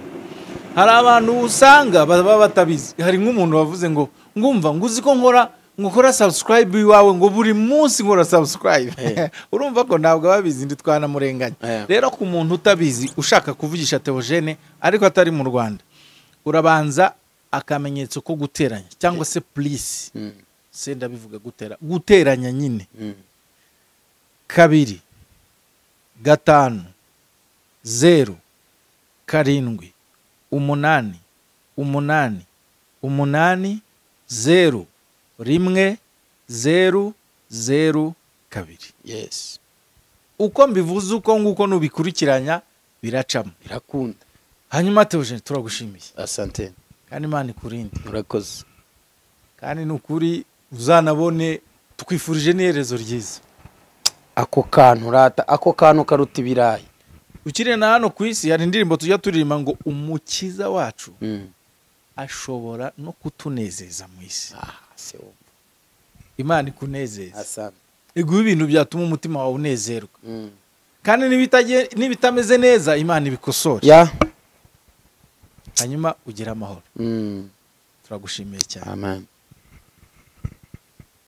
hari abantu usanga baba batabizi. Hari nk'umuntu wavuze ngo ngumva nguzi ko nkora subscribe iwawe, ngo buri munsi nkora subscribe. Urumva ko ntabwo babizi, ndi twanamurenganya. Rero ku muntu utabizi ushaka kuvugisha Theogene ariko atari mu Rwanda, urabanza akamenyetso ko guteranya cyangwa se please, se ndabivuga guteranya nyine, 2 5 0 7 8 8 8 0 1 0 0 2. Yes. Uko mbivuze uko nguko nubikurikiranya biracamo, birakunda. Hanyuma Theogene turagushimiye. Asante. Kandi Imana ikurinde. Murakoze. Kandi nukuri uzanabone, tukwifurije n'iherezo ryiza. Ako kantu rata, ako kantu karuta ibirayi. Ukiri na hano ku isi hari indirimbo tujya turirimba ngo umukiza wacu ashobora no kutunezeza mu isi. Imana ikunezeza. Asante. Iguha ibintu byatuma umutima wawe unezerwa. Kandi nibitameze neza Imana ibikosora. Ya. Hanyuma ugire amahoro. Turagushimiye cyane. Amen.